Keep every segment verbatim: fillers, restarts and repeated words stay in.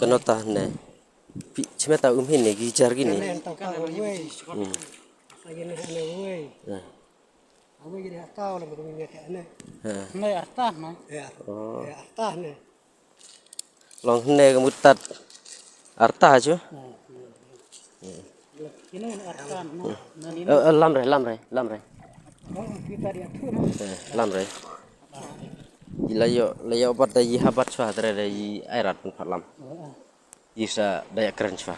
Kano ta ne? Pi chme ta um hin ne gi jar gi ne. Hmm. Hmm. Ha. Ne arta na. Oh. Long ne ka mutat arta chu. Hmm. Eh, eh, lam re, lam re, lam re. Eh, lam re. Ila yo, la yo bat da yi habat chwa dre da yi airat pun phalam. Yi sa da ya kren chwa.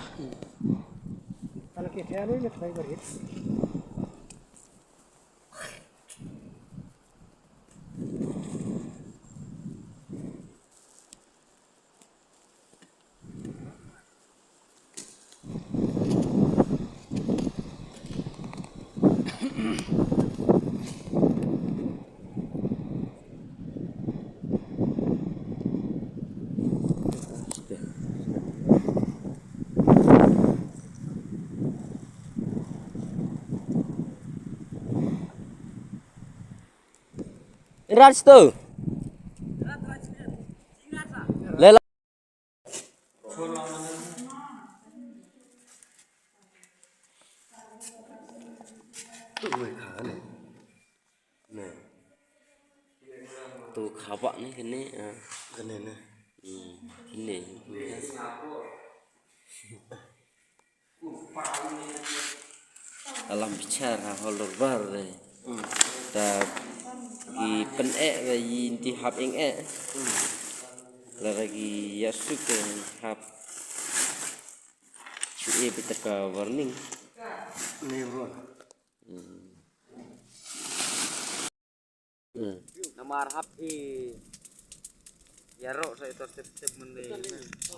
Raj tu. Lela. Tu khabak ni kini. Kini ni. Hmm, kini. Alam bichar ha hol dorbar de. Hmm. Ta ki pen e de yi nti hap ing e. Hmm. Lara ki ya suk ke hap. Chu e bita ka warning. Ni ruh. Hmm. Hmm. Namar hap i ïaroh sa ito step-step mende.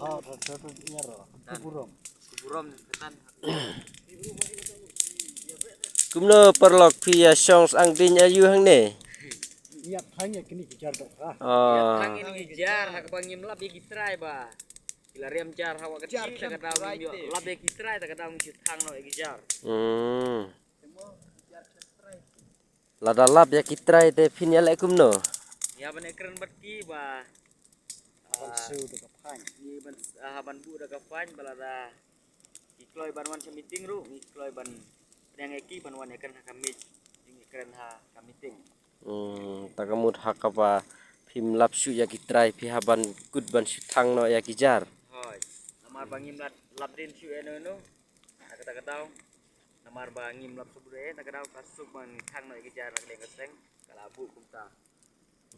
Oh, sa ito ïaroh. Kuburom. Kuburom ketan. Kumno paralok phi ïa shong sang ding ayu hangne? Ïa thang ïa kini ki jar dok ha. Oh. Ïa thang ïa kini ki jar ha kaba ngim lap ïa ki trai ba. Ki la riam jar ha wa ka jar ta ka daw ngim lap ïa ki trai ta ka daw ngim shu thang noh ïa ki jar. Hmm. Lada lap ïa ki trai te phin ïa leh kumno? Ïa ban ïa kren bad ki ba ban shu da ka phain. Ngi ban, ah, ban buh da ka phain ba lada ki kloi ban wan sha meeting ruh ngi kloi ban pdiang ïa ki ban wan ïa kren ha ka meet, ïa kren ha ka meeting. Hmm, ta ka mut ha kaba phim lap shuh ïa ki trai phi hap ban kut ban shu thang noh ïa ki jar. Hooid. Namar ba ngim lap, lap dien shuh ïa no no. Na kata ka daw. Namar ba ngim lap shuh bad ïa na ka daw ka suk ban thang noh ïa ki jar na ka liang ka seng ka la buh kumta.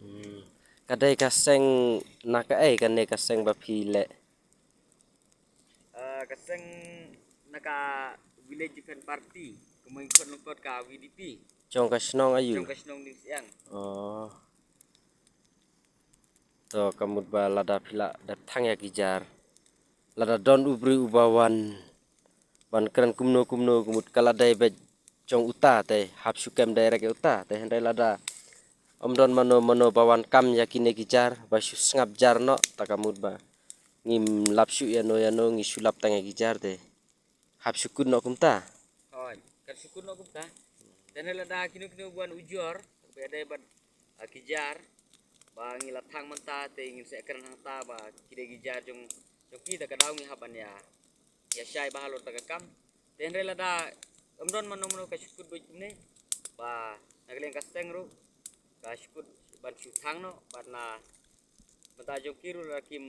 Hmm. Ka dei ka seng na kaei kane ka seng ba phi leh? Ah, ka seng na ka Village Defence Party, ka mut khot lyngkot ka V D P. Jong ka shnong aïu? Jong ka shnong Diengsiang. Oh. To ka mut ba lada phi lah dep thang ïa ki jar. Lada don u briew uba wan ban kren kumno kumno ka mut ka la dei beit jong uta te hap shu kem direct ïa uta te hynrei lada ym don mano mano ba wan kam ïa kine ki jar ba shu sngap jar noh ta ka mut ba ngim lap shuh ïa no ïa no ngi shu lap tang ïa ki jar te hap shu kut noh kumta. Hooid, kan shu kut noh kumta. Te hynrei lada kino kino wan ujor ba ïadei bad, ah, ki jar ba ngi la thang mynta te ngin sa kren hangta ba ki dei ki jar jong, jong ki ta ka daw ngi hap ban ïa ïa shai ba halor ta ka kam. Te hynrei lada ym don mano mano ka shu kut beit kumne ba na ka liang ka seng ruh ka shu kut ban shu thang noh bad na bynta jong ki ruh lada kim,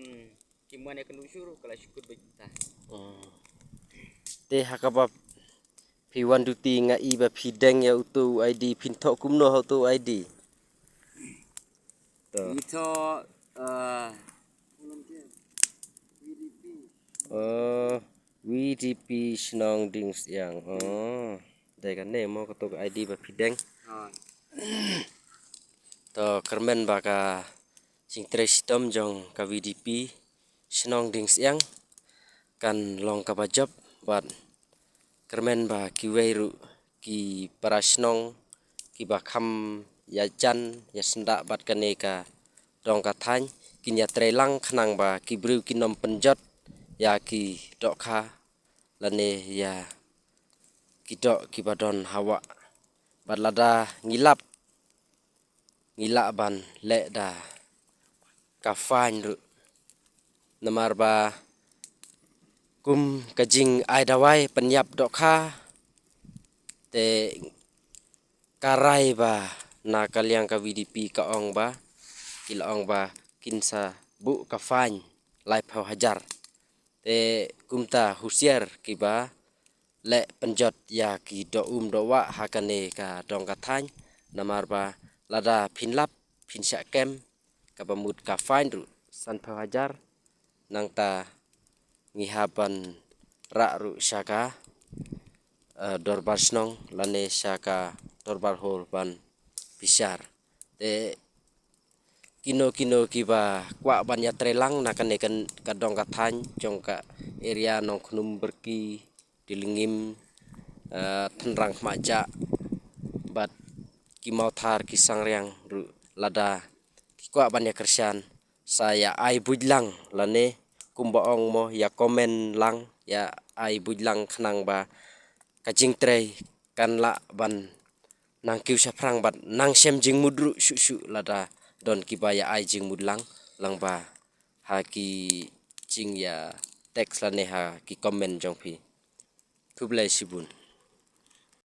kim wan ïa kynduh shuh ruh ka la shu kut beit kumta. Hmm. Te ha kaba phi wan duty nga i ba phi deng ïa uto u I D phin thoh kumno ha uto u I D? To. Ito, eh, oh, V D P shnong Diengsiang. Oh. Dei kane mo kato ka I D ba phi deng. Oh. To kyrmen ba ka jingtrei shitom jong ka V D P shnong Diengsiang kan long kaba jop, bad kyrmen ba kiwei ruh ki para shnong kiba kham ïajan ïasyndah bad kane ka dong ka thaiñ kin ïatrei lang khnang ba ki briew kin ym pynjot ïa ki dohkha lane ïa ki doh kiba don ha wah. Bad lada ngi lap, ngi lah ban leh da ka fine ruh. Namar ba kum ka jingai dawai pynïap dohkha, te ka rai ba na ka liang ka V D P ka ong ba, ki la ong ba kin sa buh ka fine laiphew hajar. Te kumta husiar kiba leh pynjot ïa ki doh um doh wah ha kane ka dong ka thaiñ, namar ba lada phin lap phin shah kem, kaba mut ka fine ruh sanphew hajar. Nangta ngi hap ban rah ruh sha ka, eh, dorbar shnong lane sha ka dorbar hall ban bishar. Te kino kino kiba kwah ban ïatrei lang na kane ka, ka dong ka thaiñ jong ka area Nongkhnum Byrki, Dilngim, eh, Tynrang Khmajah bad ki Mawthar ki Sangriang ruh, lada ki kwah ban ïakyrshan sa ïa ai buit lang lane kumba ong mo ïa comment lang, ïa ai buit lang khnang ba ka jingtrei kan lah ban nang kiew shaphrang bad nang shem jingmut ruh shuh shuh lada don kiba ïa ai jingmut lang, lang ba ha ki jingïa text lane ha ki comment jong phi. Khublei shibun.